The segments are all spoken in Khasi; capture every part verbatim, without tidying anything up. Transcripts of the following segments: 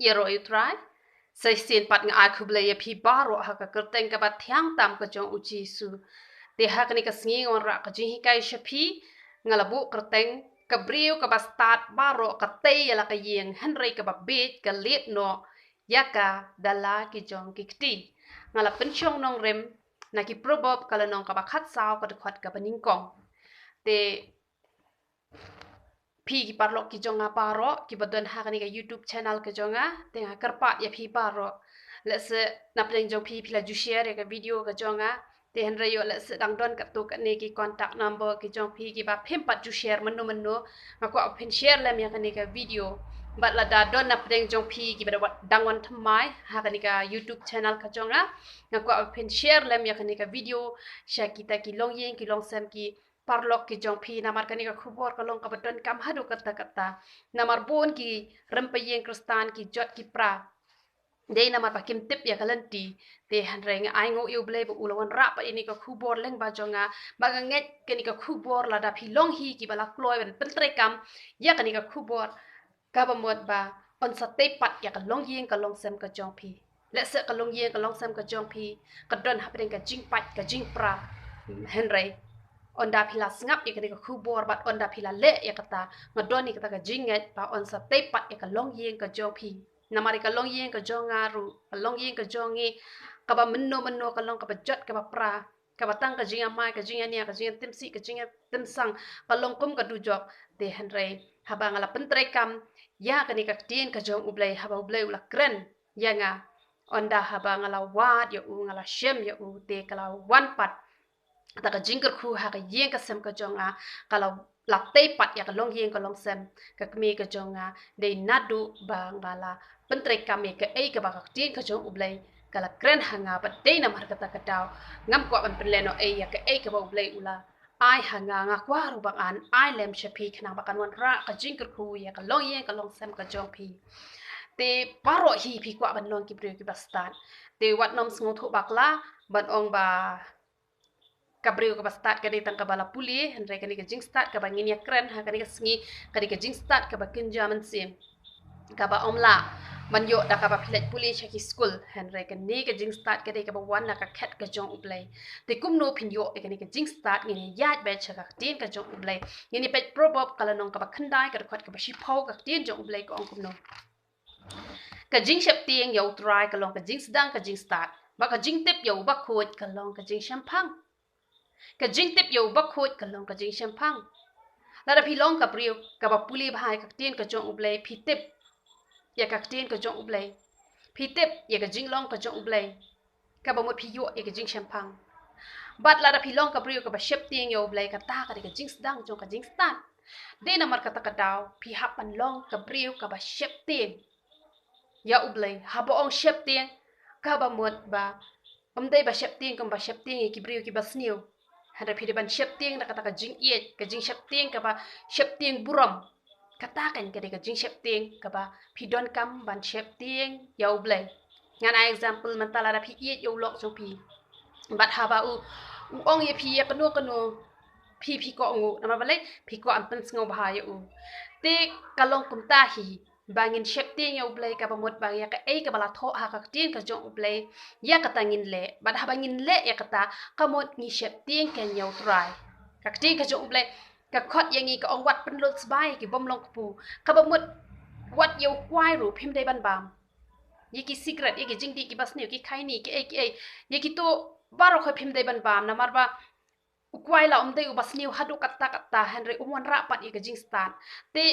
Ïaroh ïa U Trai. Sa shisien pat nga ai khublei ïa phi baroh ha ka kyrteng kaba thiang tam ka jong U Jisu. Te ha kane ka sngi nga wanrah ka jinghikai sha phi, nga la buh kyrteng ka briew kaba stad baroh ka tei ïa la ka ïing, hynrei kaba bieit ka lied noh ïa ka da la ki jong ki kti. Nga la pynshong nongrim na ki Proverb ka lynnong kaba khatsaw ka dkhot kaba nyngkong. Te phi ki paralok ki jong nga baroh kiba don ha kane ka YouTube channel ka jong nga, te nga kyrpad ïa phi baroh. Lehse na pdeng jong phi phi la ju share ïa ka video ka jong nga, te hynrei ïoh lehse dang don katto katne ki contact number ki jong phi kiba phim pat ju share mynno mynno, nga kwah ba phin share lem ïa kane ka video. Bad lada don na pdeng jong phi kiba da wat dang wan thymmai ha kane ka YouTube channel ka jong nga, nga kwah ba phin share lem ïa kane ka video sha kita ki longïing ki longsem ki paralok ki jong phi, namar kane ka khubor ka long kaba donkam haduh katta katta. Namar bun ki rympei ïing Khristan ki jot ki pra. Dei namar ba kim tip ïa ka lynti. Te hynrei nga ai nguh ïa U Blei ba u la wanrah pat ïa kane ka khubor lyngba jong nga. Ba nga ngeit kane ka khubor lada phi long hi kiba la kloi ban pyntreikam ïa kane ka khubor, kaba mut ba yn sa tei pat ïa ka longïing ka longsem ka jong phi. Lehse ka longïing ka longsem ka jong phi ka don hapdeng ka jingpait ka jingpra. Hynrei ynda phi la sngap ïa kane ka khubor bad ynda phi la leh ïa kata, nga don ïa kata ka jingngeit ba yn sa tei pat ïa ka longïing ka jong phi. Namar ïa ka longïing ka jong nga ruh, ka longïing ka jong ngi, kaba mynno mynno ka long kaba jot kaba pra, kaba tang ka jingïamai, ka jingïania, ka jingïatimsih, ka jingïatimsang, ka long kum ka dujok. Te hynrei haba nga la pyntreikam ïa kane ka ktien ka jong U Blei, haba U Blei u la kren ïa nga, ynda haba nga la wad ïa u, nga la shem ïa u, te ka la wan pat kata ka jingkyrkhu ha ka ïing ka sem ka jong nga, ka la, la tei pat ïa ka longïing ka longsem ka kmie ka jong nga. Dei naduh ba nga la pyntreikam ïa kaei kaba ka ktien ka jong U Blei ka la kren ha nga, bad dei namar kata ka daw ngam kwah ban pynlehnohei ïa kaei kaba U Blei u la ai ha nga. Nga kwah ruh ba ngan ai lem sha phi khnang ba kan wanrah ka jingkyrkhu ïa ka longïing ka longsem ka jong phi. Te baroh hi phi kwah ban long ki briew kiba stad. Te wat nym sngewthuh bakla ban ong ba ka briew kaba stad ka dei tang kaba la pule, hynrei kane ka jingstad kaba ngin ïa kren ha kane ka sngi ka dei ka jingstad kaba kynja mynsiem, kaba ym lah ban ïoh da kaba phi leit pule sha ki skul. Hynrei kane ka jingstad ka dei kaba wan na ka khet ka jong U Blei. Te kumno phin ïoh ïa kane ka jingstad? Ngin ïa ïaid beit sha ka ktien ka jong U Blei. Ngin ïa peit Proverb ka lynnong kaba khyndai ka dkhot kaba shiphew, ka ktien jong U Blei ka ong kumno: Ka jingsheptieng ïa U Trai ka long ka jingsdang ka jingstad, bad ka jingtip ïa u bakhuid ka long ka jingshemphang. Ka jingtip ïa u bakhuid ka long ka jingshemphang. Lada phi long ka briew kaba pule bha ïa ka ktien ka jong U Blei, phi tip ïa ka ktien ka jong U Blei, phi tip ïa ka jinglong ka jong U Blei, kaba mut phi ïoh ïa ka jingshemphang. Bad lada phi long ka briew kaba sheptieng ïa U Blei, kata ka dei ka jingsdang jong ka jingstad. Dei namar kata ka daw phi hap ban long ka briew kaba sheptieng ïa U Blei. Haba ong sheptieng, kaba mut ba ym dei ba sheptieng kumba sheptieng ïa ki briew kiba sniew. Hynrei phi dei ban sheptieng da kata ka jingïeit, ka jingsheptieng kaba sheptieng burom. Kata kan ka dei ka jingsheptieng kaba phi donkam ban sheptieng ïa U Blei. Ngan ai example, mynta lada phi ïeit ïa u lok jong phi, bad haba u, u ong ïa phi ïa kano kano, phi, phi kohnguh. Namar balei? Phi kwah ban pynsngewbha ïa u. Te ka long kumta hi, ba ngin sheptieng ïa U Blei, kaba mut ba ïa kaei kaba la thoh ha ka ktien ka jong U Blei, ïa kata ngin leh. Bad haba ngin leh ïa kata, ka mut ngi sheptieng kein ïa U Trai. Ka ktien ka jong U Blei ka khot ïa ngi, ka ong, wat pynlut sbai ïa ki bym long kpu. Kaba mut wat ïa u kwai ruh phim dei ban bam. Ïa ki sikret, ïa ki jingdih kiba sniew, ki khaini, kiei kiei, ïa kito baroh khoit phim dei ban bam. Namar ba u kwai la um dei uba sniew haduh katta katta, hynrei um wanrah pat ïa ka jingstad. Te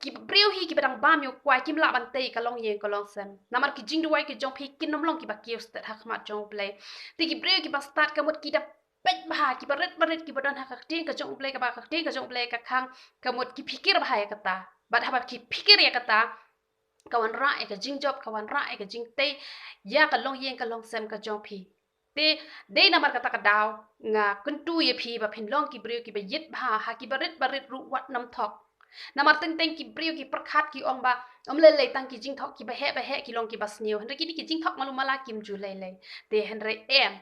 ki briew hi kiba dang bam ïa u kwai kim lah ban tei ka longïing ka longsem. Namar ki jingduwai ki jong phi kin ym long kiba kiew stet ha khmat jong U Blei. Te ki briew kiba stad ka mut ki da peit bha, kiba rit ba rit, kiba don ha ka ktien ka jong U Blei, kaba ka ktien ka jong U Blei ka khang, ka mut ki phikir bha ïa kata. Bad haba ki phikir ïa kata, ka wanrah ïa ka jingjop, ka wanrah ïa ka jingtei ïa ka longïing ka longsem ka jong phi. Te dei namar kata ka daw nga kyntu ïa phi ba phin long ki briew kiba ïit bha, ha kiba rit ba rit ruh wat nym thok. Namar teng teng ki briew ki pyrkhat ki ong ba ym lei lei, tang ki jingthok kiba heh ba heh ki long kiba sniew. Hynrei kine ki jingthok malu mala kim ju lei lei. Te hynrei em,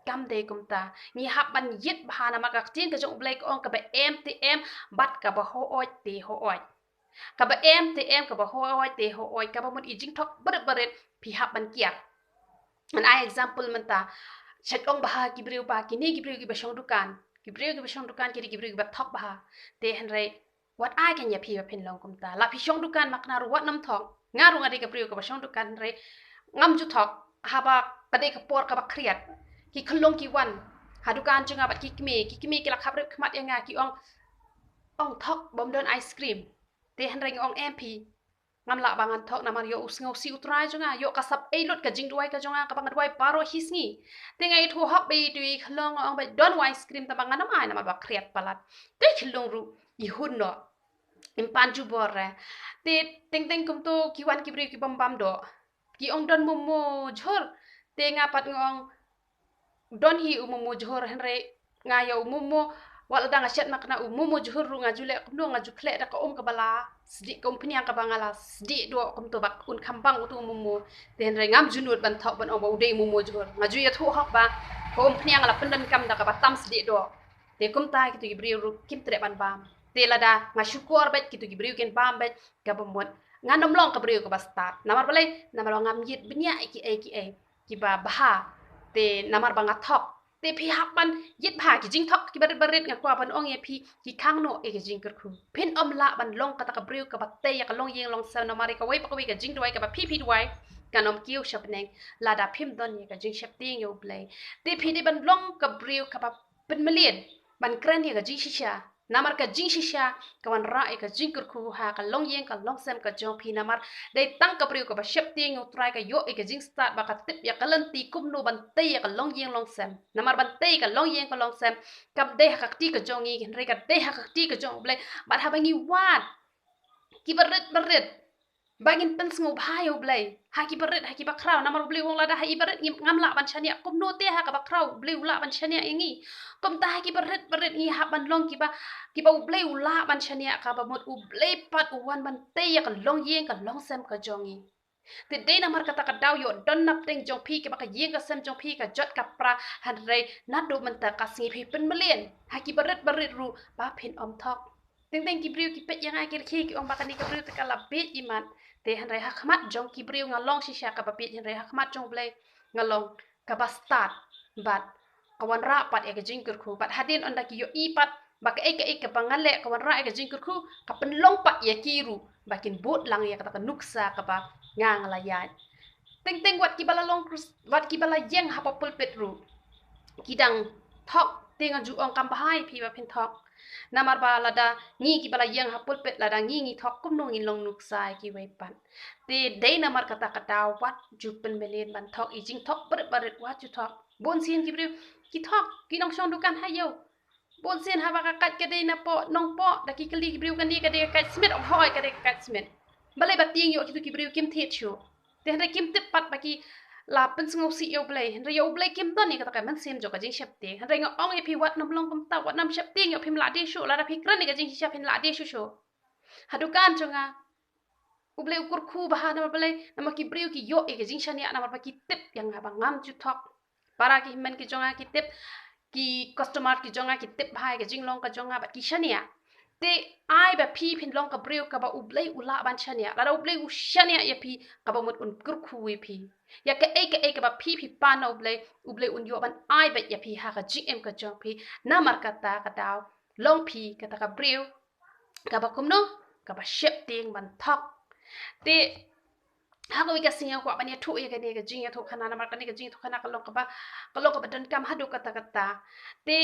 kam dei kumta. Ngi hap ban ïit bha, namar ka ktien ka jong U Blei ka ong, kaba em te em, bad kaba hooid te hooid. Kaba em te em, kaba hooid te hooid, kaba mut i jingthok barit barit phi hap ban kiar. Ngan ai example mynta, shet ong bha ki briew ba kine ki briew kiba shong dukan, ki briew kiba shong dukan ki dei ki briew kiba thok bha. Te hynrei wat ai kein ïa phi ba phin long kumta. La phi shong dukan ma kane ruh wat nym thok. Nga ruh nga dei ka briew kaba shong dukan hynrei ngam ju thok. Haba ka dei ka por kaba khriat, ki khyllung ki wan ha dukan jong nga bad ki kmie, ki kmie ki la khap rep khmat ïa nga, ki ong, ong thok bym don ice cream. Te hynrei nga ong em phi, ngam lah ba ngan thok namar ïoh u sngewsih u Trai jong nga, ïoh ka sap ei lut ka jingduwai ka jong nga kaba nga duwai baroh hi sngi. Te nga ïathuh hok bad i khyllung, nga ong ba don ice cream tang ba ngan ym ai namar ba khriat palat. Te i khyllung ruh i hun noh, im pan jubor re. Te teng teng kumto ki wan ki briew ki bym bam doh, ki ong don momo jhur. Te nga pat nga ong don hi u momo jhur hynrei nga ïa u momo, wat lada nga shet ma kane u momo jhur ruh nga ju leh kumno, nga ju khleh da ka um kaba la sdieh, ka umphniang kaba nga la sdieh doh kumto ba un kham bang uto u momo. Te hynrei ngam ju nud ban thok ban ong ba u dei u momo jhur. Nga ju ïathuh hok ba ka umphniang nga la pyndonkam da kaba tam sdieh doh. Te kumta kito ki briew ruh kim treh ban bam. Te lada nga shukor bad kito ki briew kin bam bad, kaba mut ngan ym long ka briew kaba stad. Namar balei? Namar ba ngam ïit bniah ïa kiei kiei kiba bha. Te namar ba nga thok. Te phi hap ban ïit bha ki jingthok kiba rit ba rit, nga kwah ban ong ïa phi, ki khang noh ïa ka jingkyrkhu. Phin ym lah ban long kata ka briew kaba tei ïa ka longïing longsem namar ïa kawei pa kawei ka jingduwai kaba phi phi duwai kan ym kiew sha bneng lada phim don ïa ka jingsheptieng ïa U Blei. Te phi dei ban long ka briew kaba pynmlien, ban kren ïa ka jingshisha. Namar ka jingshisha ka wanrah ïa ka jingkyrkhu ha ka longïing ka longsem ka jong phi. Namar dei tang ka briew kaba sheptieng ïa U Trai ka ïoh ïa ka jingstad ba ka tip ïa ka lynti kumno ban tei ïa ka longïing longsem. Namar ban tei ïa ka longïing ka longsem kam dei ha ka kti ka jong ngi, hynrei ka dei ha ka kti ka jong U Blei. Bad haba ngi wad kiba rit ba rit, ba ngin pynsngewbha ïa U Blei ha kiba rit ha kiba khraw. Namar U Blei u ong lada ha kiba rit ngim, ngam lah ban shaniah, kumno te ha kaba khraw U Blei u lah ban shaniah ïa ngi? Kumta ha kiba rit ba rit ngi hap ban long kiba, kiba U Blei u lah ban shaniah, kaba mut U Blei pat u wan ban tei ïa ka longïing ka longsem ka jong ngi. Te dei namar kata ka daw ïoh don napdeng jong phi, kiba ka ïing ka sem jong phi ka jot ka pra, hynrei naduh mynta ka sngi phi pynmlien ha kiba rit ba rit ruh ba phin ym thok. Teng teng ki briew ki peit ïa nga ki rkhie ki ong ba kane ka briew te ka la bieit imat. Te hynrei ha khmat jong ki briew nga long shisha kaba bieit, hynrei ha khmat jong U Blei nga long kaba stad bad ka wanrah pat ïa ka jingkyrkhu. Bad hadien ynda ki ïohi pat ba kaei kaei kaba nga leh ka wanrah ïa ka jingkyrkhu, ka pynlong pat ïa ki ruh ba kin bud lang ïa kata ka nuksa kaba nga nga la ïaid. Teng teng wat kiba la long Khris-, wat kiba la ïeng ha pulpit ruh ki dang thok. Te nga ju ong kam bha ïa phi ba phin thok. Namar ba lada ngi kiba la ïeng ha pulpit lada ngi ngi thok, kumno ngin long nuksa ïa kiwei pat? Te dei namar kata ka daw wat ju pynmlien ban thok, i jingthok barit barit wat ju thok. Bun sien ki briew ki thok, ki nongshong dukan ha ïew. Bun sien haba ka kait ka dei na poh, nongpoh, da ki kylli ki briew kane ka dei ka kait smit, ong hooid ka dei ka kait smit. Balei ba tieng ïoh kito ki briew kim thied shuh. Te hynrei kim tip pat ba ki la pynsngewsih ïa U Blei. Hynrei ïa U Blei kim don ïa kata ka mynsiem jong ka jingsheptieng. Hynrei nga ong ïa phi wat nym long kumta, wat nym sheptieng ïoh phim lah die shuh, lada phi kren ïa ka jingsheptieng phin lah die shuh shuh. Ha dukan jong nga U Blei u kyrkhu bha namar balei? Namar ki briew ki ïoh ïa ka jingshaniah namar ba ki tip ïa nga ba ngam ju thok. Para ki hynmen ki jong nga ki tip, ki customer ki jong nga ki tip bha ïa ka jinglong ka jong nga bad ki shaniah. Te ai ba phi phin long ka briew kaba U Blei u lah ban shaniah. Lada U Blei u shaniah ïa phi, kaba mut un kyrkhu ïa phi. Ïa kaei kaei kaba phi phi pan na U Blei, U Blei un ïoh ban ai beit ïa phi ha ka jingim ka jong phi. Namar kata ka daw long phi kata ka briew kaba kumno, kaba sheptieng ban thok. Te ha kawei ka sngi nga kwah ban ïathuh ïa kane ka jingïathuh khana namar kane ka jingïathuh khana ka long kaba, ka long kaba donkam haduh katta katta. Te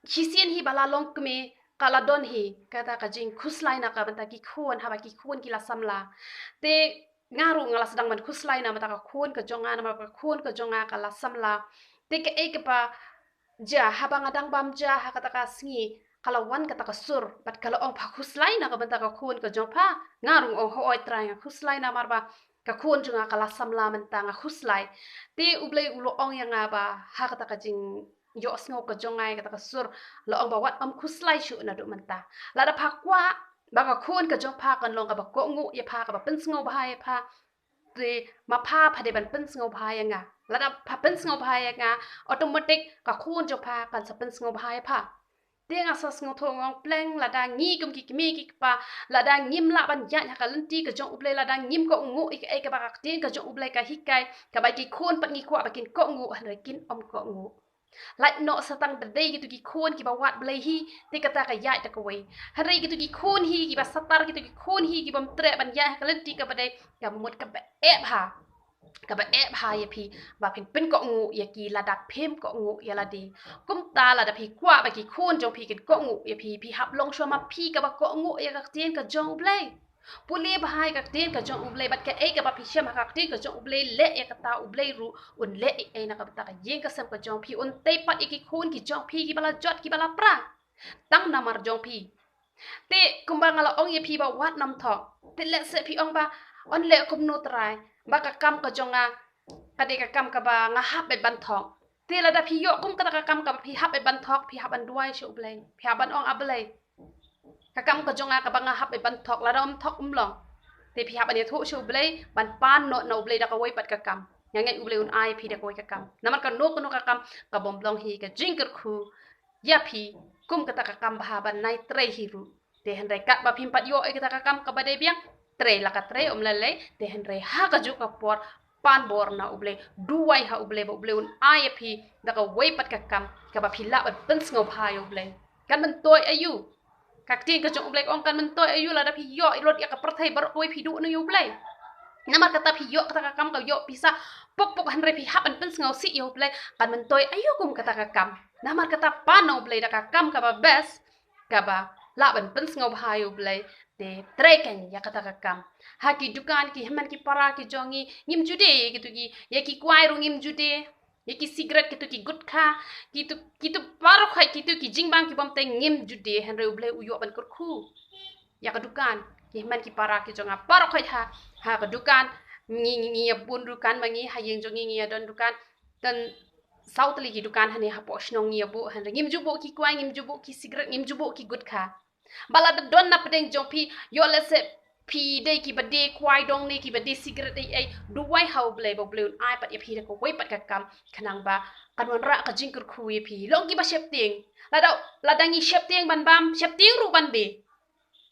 shisien hi ba la long kmie ka la don hi kata ka jingkhuslai na ka bynta ki khun, haba ki khun ki la samla. Te nga ruh nga la sdang ban khuslai na bynta ka khun ka jong nga namar ka khun ka jong nga ka la samla. Te kaei kaba jia, haba nga dang bam ja ha kata ka sngi ka la wan kata ka sur bad ka la ong, pha khuslai na ka bynta ka khun ka jong pha? Nga ruh nga ong hooid Trai nga khuslai namar ba ka khun jong nga ka la samla mynta, nga khuslai. Te U Blei u la ong ïa nga ba ha kata ka jingïohsngew ka jong nga ïa kata ka sur, la ong ba wat ym khuslai shuh naduh mynta. Lada pha kwah ba ka khun ka jong pha kan long kaba kohnguh ïa pha, kaba pynsngewbha ïa pha, te ma pha pha dei ban pynsngewbha ïa nga. Lada pha pynsngewbha ïa nga, automatic ka khun jong pha kan sa pynsngewbha ïa pha. Te nga sa sngewthuh, nga ong pleng, lada ngi kum ki kmie ki kpa, lada ngim lah ban ïaid ha ka lynti ka jong U Blei, lada ngim kohnguh ïa kaei kaba ka ktien ka jong U Blei ka hikai, kaba ki khun pat ngi kwah ba kin kohnguh, hynrei kin ym kohnguh. Lait noh sa tang da dei kito ki khun kiba wad Blei hi, te kata ka ïaid da kawei. Hynrei kito ki khun hi kiba satar, kito ki khun hi kibym treh ban ïaid ha ka lynti kaba dei, ka mut kaba eh bha. Kaba eh bha ïa phi ba phin pynkohnguh ïa ki lada phim kohnguh ïa lade. Kumta lada phi kwah ba ki khun jong phi kin kohnguh ïa phi, phi hap long shuwa ma phi kaba kohnguh ïa ka ktien ka jong U Blei. Pule bha ïa ka ktien ka jong U Blei, bad kaei kaba phi shem ha ka ktien ka jong U Blei, leh ïa kata, U Blei ruh un leh ei ei na ka bynta ka ïing ka sem ka jong phi, un tei pat ïa ki khun ki jong phi kiba la jot kiba la pra tang namar jong phi. Te kumba nga la ong ïa phi ba wat nym thok. Te lehse phi ong ba, yn leh kumno Trai, ba ka kam ka jong nga ka dei ka kam kaba nga hap beit ban thok. Te lada phi ïoh kum kata ka kam kaba phi hap beit ban thok, phi hap ban duwai sha U Blei, phi hap ban ong, A Blei, ka kam ka jong nga kaba nga hap beit ban thok, lada ym thok ym long. Te phi hap ban ïathuh sha U Blei, ban pan noh na U Blei da kawei pat ka kam. Nga ngeit U Blei un ai phi da kawei ka kam. Namar kano kano ka kam ka bym long hi ka jingkyrkhu ïa phi kum kata ka kam bha ban nai trei hi ruh. Te hynrei katba phim pat ïoh ïa kata ka kam kaba dei biang, trei la ka trei, ym lei lei. Te hynrei ha kajuh ka por, pan bor na U Blei, duwai ha U Blei ba U Blei un ai ïa phi da kawei pat ka kam kaba phi lah ban pynsngewbha ïa U Blei. Kan myntoi aïu? Ka ktien ka jong U Blei ka ong, kan myntoi aïu lada phi ïoh lut ïa ka pyrthei baroh kawei, phi duh noh ïa U Blei? Namar kata phi ïoh kata ka kam, ka ïoh pisa pok pok, hynrei phi hap ban pynsngewsih ïa U Blei, kan myntoi aïu kum kata ka kam? Namar kata pan na U Blei da ka kam kaba best, kaba lah ban pynsngewbha ïa U Blei, te trei kein ïa kata ka kam. Ha ki dukan, ki hynmen ki para ki jong ngi, ngim ju die ïa kito ki, ïa ki kwai ruh ngim ju die, ïa ki sikret, kito ki gutkha, kito, kito baroh khoit, kito ki jingbam kibym tei ngim ju die, hynrei U Blei u ïoh ban kyrkhu. Ïa ka dukan, ki hynmen ki para ki jong nga baroh khoit ha, ha ka dukan, ngi, ngi, ngi ïa bun dukan ma ngi, ha ïing jong ngi ngi ïa don dukan, tang saw tylli ki dukan hangne hapoh shnong ngi ïa buh, hynrei ngim ju buh ki kwai, ngim ju buh ki sikret, ngim ju buh ki gutkha. Ba lada don na pdeng jong phi, ïoh lehse phi dei kiba die kwai dong ne kiba die sikret ei ei, duwai ha U Blei ba U Blei un ai pat ïa phi da kawei pat ka kam, khnang ba kan wanrah ka jingkyrkhu ïa phi. Long kiba sheptieng. Lada, lada ngi sheptieng ban bam, sheptieng ruh ban die.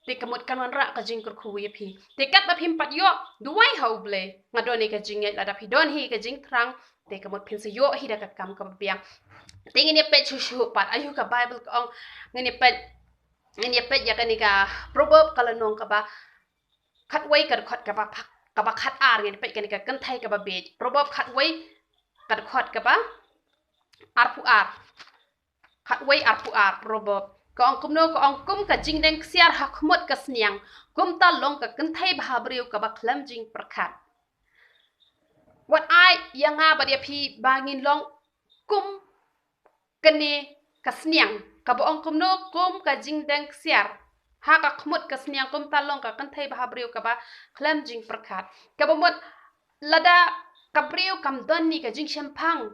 Te ka mut kan wanrah ka jingkyrkhu ïa phi. Te katba phim pat ïoh, duwai ha U Blei. Nga don ïa ka jingngeit, lada phi don hi ka jingthrang, te ka mut phin sa ïoh hi da ka kam kaba biang. Te ngin ïa peit shuh shuh pat, aïu ka Baibl ka ong, ngin ïa peit, ngin ïa peit ïa kane ka Proverb ka lynnong kaba khatwei, ka dkhot kaba phak-, kaba khatar, ngin ïa peit kane ka kynthei kaba bieit. Proverb khatwei, ka dkhot kaba arphew ar. Khatwei arphew ar, Proverb. Ka ong kumno, ka ong, kum ka jingdeng ksiar ha khmut ka sniang, kumta long ka kynthei bhabriew kaba khlem jingpyrkhat. Wat ai ïa nga bad ïa phi ba ngin long kum kane ka sniang. Kaba ong kumno, kum ka jingdeng ksiar ha ka khmut ka sniang, kumta long ka kynthei bhabriew kaba khlem jingpyrkhat. Kaba mut lada ka briew kam don ïa ka jingshemphang,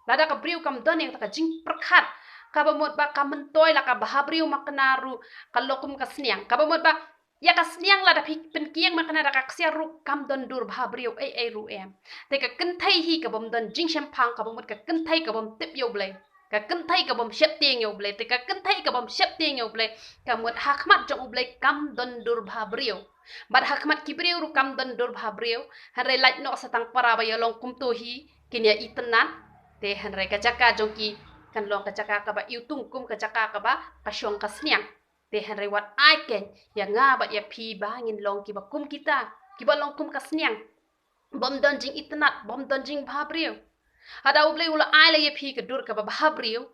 lada ka briew kam don ïa ka jingpyrkhat, kaba mut ba ka myntoi la ka bhabriew makna ruh ka long kum ka sniang. Kaba mut ba ïa ka sniang lada phi pynkieng makna da ka ksiar ruh kam don dur bhabriew ei ei ruh em. Te ka kynthei hi kabym don jingshemphang, kaba mut ka kynthei kabym tip ïa U Blei. Ka kynthei kabym sheptieng ïa U Blei, te ka kynthei kabym sheptieng ïa U Blei, ka mut ha khmat jong U Blei kam don dur bhabriew. Bad ha khmat ki briew ruh kam don dur bhabriew, hynrei lait noh sa tang para ba ïa long kumto hi, kin ïa itynnad, te hynrei ka jaka jong ki kan long ka jaka kaba iwtung kum ka jaka kaba ka shong ka sniang. Te hynrei wat ai kein ïa nga bad ïa phi ba ngin long kiba kum kita, kiba long kum ka sniang. Bym don jingitynnad, bym don jingbhabriew. Haba U Blei u la ai la ïa phi ka dur kaba bhabriew,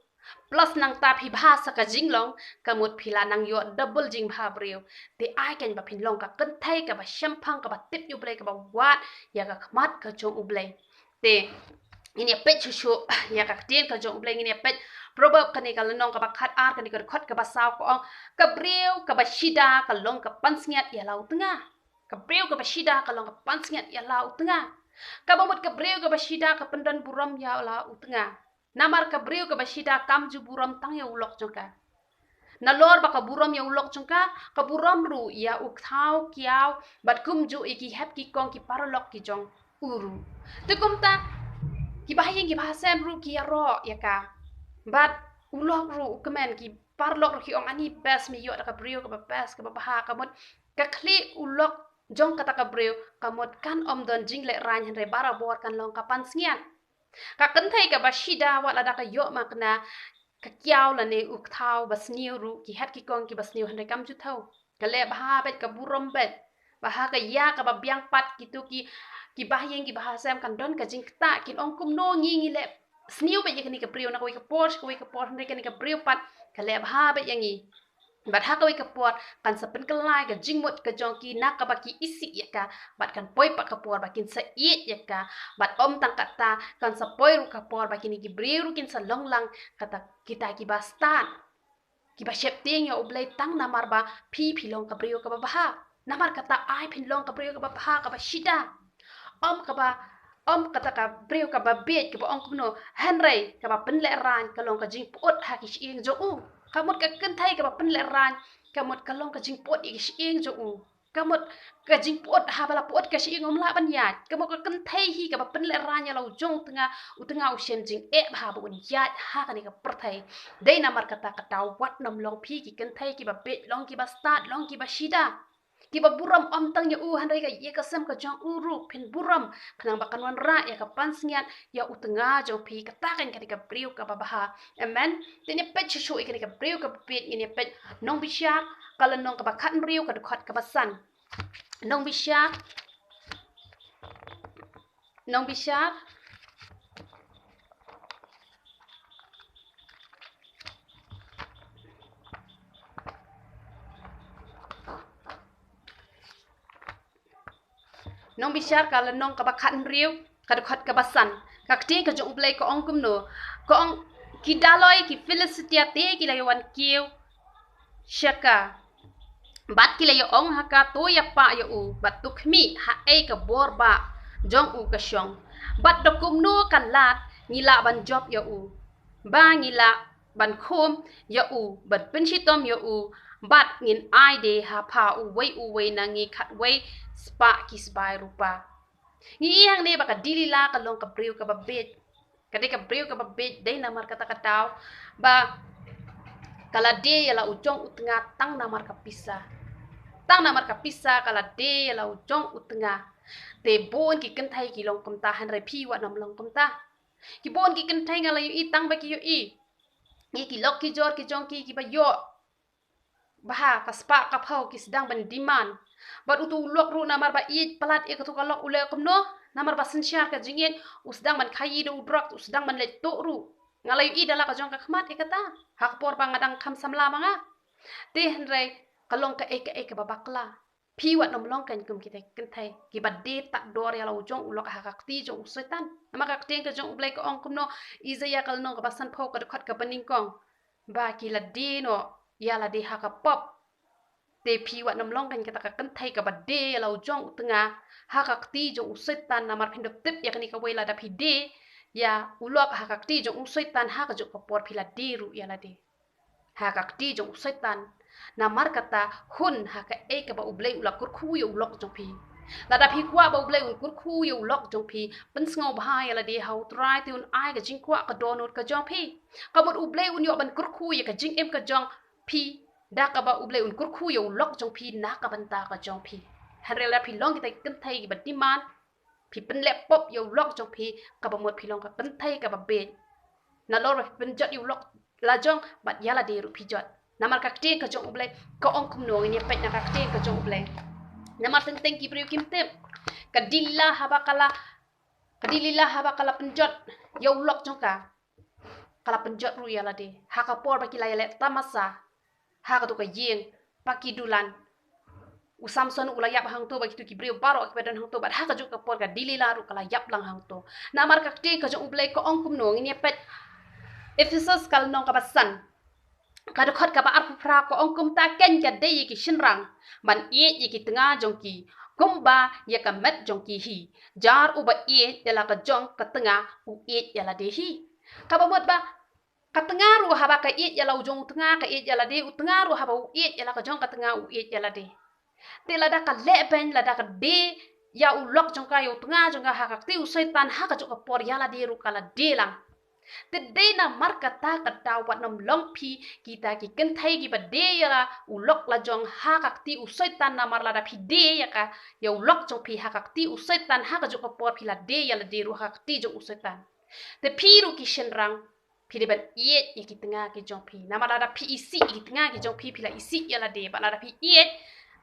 plus nangta phi bha sa ka jinglong, ka mut phi la nang ïoh double jingbhabriew. Te ai kein ba phin long ka kynthei kaba shemphang, kaba tip ïa U Blei, kaba wad ïa ka khmat ka jong U Blei. Te ngin ïa peit shuh shuh ïa ka ktien ka jong U Blei, ngin ïa peit Proverb kane ka lynnong kaba khatar, kane ka dkhot kaba saw, ka ong, ka briew kaba shida ka long ka pansngiat ïa la u tnga. Ka briew kaba shida ka long ka pansngiat ïa la u tnga. Kaba mut ka briew kaba shida ka pyndon burom ïa la u tnga. Namar ka briew kaba shida kam ju burom tang ïa u lok jong ka. Nalor ba ka burom ïa u lok jong ka, ka burom ruh ïa u thaw kiaw bad kumjuh ïa ki hep ki kong ki paralok ki jong u ruh. Te kumta kiba ha ïing kiba ha sem ruh ki ïaroh ïa ka. Bad u lok ruh u kmen ki paralok ruh ki ong ani best, me ïoh da ka briew kaba best, kaba bha, ka mut ka khlieh u lok jong kata ka briew, ka mut kan ym don jinglehraiñ hynrei barabor kan long ka pansngiat. Ka kynthei kaba shida wat lada ka ïoh makna ka kiaw lane u kthaw ba sniew ruh, ki het ki kong kiba sniew hynrei kam ju thaw. Ka leh bha beit, ka burom beit. Bad ha ka ïa kaba biang pat kito ki, ki bahaïing ki bahasem kan don ka jingktah, kin ong kumno ngi ngi leh sniew beit ïa kane ka briew na kawei ka por sha kawei ka por, hynrei kane ka briew pat ka leh bha beit ïa ngi. Bad ha kawei ka por kan sa pynkylla ïa ka jingmut ka jong ki na kaba ki isih ïa ka, bad kan poi pat ka por ba kin sa ïeit ïa ka. Bad ym tang katta, kan sa poi ruh ka por ba kine ki briew ruh kin sa long lang kata kita kiba stad, kiba sheptieng ïa U Blei tang namar ba phi phi long ka briew kaba bha. Namar kata ai phin long ka briew kaba bha, kaba shida. Ym kaba, ym kata ka briew kaba bieit kaba ong kumno, hynrei kaba pynlehraiñ ka long ka jingpyut ha ki shyieng jong u. Ka mut ka kynthei kaba pynlehraiñ, ka mut ka long ka jingpyut ïa ki shyieng jong u. Ka mut ka jingpyut, haba la pyut ka shyieng ym lah ban ïaid. Ka mut ka kynthei hi kaba pynlehraiñ ïa la u jong u tnga, u tnga u shem jingeh bha ba un ïaid ha kane ka pyrthei. Dei namar kata ka daw wat nym long phi ki kynthei kiba bieit, long kiba stad, long kiba shida, kiba burom ym tang ïa u hynrei ka ïa ka sem ka jong u ruh phin burom, khnang ba kan wanrah ïa ka pansngiat ïa u tnga jong phi, kata kan kane ka briew kaba bha. Amen. Te ngin ïa peit shuh shuh ïa kane ka briew kaba bieit, ngin ïa peit Nongbishar ka lynnong kaba khathynriew ka dkhot kaba san. Nongbishar, Nongbishar. Nongbishar ka lynnong kaba khathynriew ka dkhot kaba san. Ka ktien ka jong U Blei ka ong kumno, ka ong, ki daloi ki Philistia te ki la ïa wan kiew sha ka, bad ki la ïa ong ha ka, to ïa pah ïa u, bad to khmih ha ei ka bor ba jong u ka shong. Bad da kumno ka lad ngi lah ban jop ïa u, ba ngi lah ban khum ïa u, ban pynshitom ïa u, bad ngin ai de ha pha uwei uwei na ngi khatwei spah ki sbai rupa. Ngi ïohi hangne ba ka Delila ka long ka briew kaba bieit. Ka dei ka briew kaba bieit, dei namar kata ka daw ba ka la die ïa la u jong u tnga tang namar ka pisa. Tang namar ka pisa ka la die ïa la u jong u tnga. Te bun ki kynthei ki long kumta, hynrei phi wat nym long kumta. Ki bun ki kynthei nga la ïohi tang ba ki ïohi ïa ki lok ki jor ki jong ki kiba ïoh bha ka spah ka phew, ki sdang ban demand. Bad uto u lok ruh namar ba ïeit palat ïa kato ka lok u leh kumno, namar ba synshar ka jingïeit u sdang ban khaïi da u drug, u sdang ban leit tuh ruh. Nga la ïohi da la ka jong ka khmat ïa kata ha ka por ba nga dang kham samla ma nga. Te hynrei ka long kaei kaei kaba bakla. Phi wat nym long kein kum kita ki kynthei kiba die tad dor ïa la u jong u lok ha ka kti jong u Soitan. Namar ka ktien ka jong U Blei ka ong kumno, Isaïah ka lynnong kaba sanphew ka dkhot kaba nyngkong, ba ki la die noh ïa lade ha ka pop. Te phi wat nym long kein kata ka kynthei kaba die ïa la u jong u tnga ha ka kti jong u Soitan, namar phin da tip ïa kane kawei, lada phi die ïa u lok ha ka kti jong u Soitan, ha kajuh ka por phi la die ruh ïa lade ha ka kti jong u Soitan. Namar kata hun ha kaei kaba U Blei u la kyrkhu ïa u lok jong phi. Lada phi kwah ba U Blei un kyrkhu ïa u lok jong phi, pynsngewbha ïa lade ha U Trai te un ai ka jingkwah ka dohnud ka jong phi. Ka mut U Blei un ïoh ban kyrkhu ïa ka jingim ka jong phi da kaba U Blei un kyrkhu ïa u lok jong phi na ka bynta ka jong phi. Hynrei lada phi long kita ki kynthei kiba demand, phi pynleh pop ïa u lok jong phi, kaba mut phi long ka kynthei kaba bieit. Nalor ba phi pynjot ïa u lok la jong bad ïa lade ruh phi jot. Namar ka ktien ka jong U Blei ka ong kumno, ngin ïa peit na ka ktien ka jong U Blei. Namar teng teng ki briew kim tip. Ka Delila haba ka la, ka Delila haba ka la pynjot ïa u lok jong ka, ka la pynjot ruh ïa lade ha ka por ba ki la ïaleh tamasa ha kato ka ïing ba ki dulan. U Samson u la ïap hangto bad kito ki briew baroh kiba don hangto, bad ha kajuh ka por ka Delila ruh ka la ïap lang hangto. Namar ka ktien ka jong U Blei ka ong kumno, ngin ïa peit Ephesos ka lynnong kaba san ka dkhot kaba arphew phra, ka ong, kumta kein ka dei ïa ki shynrang ban ïeit ïa ki tnga jong ki kumba ïa ka met jong ki hi. Jar uba ïeit ïa la ka jong ka tnga u ïeit ïa lade hi. Kaba mut ba ka tnga ruh haba ka ïeit ïa la u jong u tnga ka ïeit ïa lade, u tnga ruh haba u ïeit ïa la ka jong ka tnga u ïeit ïa lade. Te lada ka leh beiñ, lada ka die ïa u lok jong ka, ïa u tnga jong ka ha ka kti u Soitan, ha kajuh ka por ïa lade ruh ka la die lang. Te dei namar kata, kata wat nym long phi kita ki kynthei kiba die ïa la u lok la jong ha ka kti u Soitan, namar lada phi die ïa ka, ïa u lok jong phi ha ka kti u Soitan, ha kajuh ka por phi la die ïa lade ruh ha ka kti jong u Soitan. Te phi ruh ki shynrang, phi dei ban ïeit ïa ki tnga ki jong phi. Namar lada phi isih ïa ki tnga ki jong phi, phi la isih ïa lade. Bad lada phi ïeit,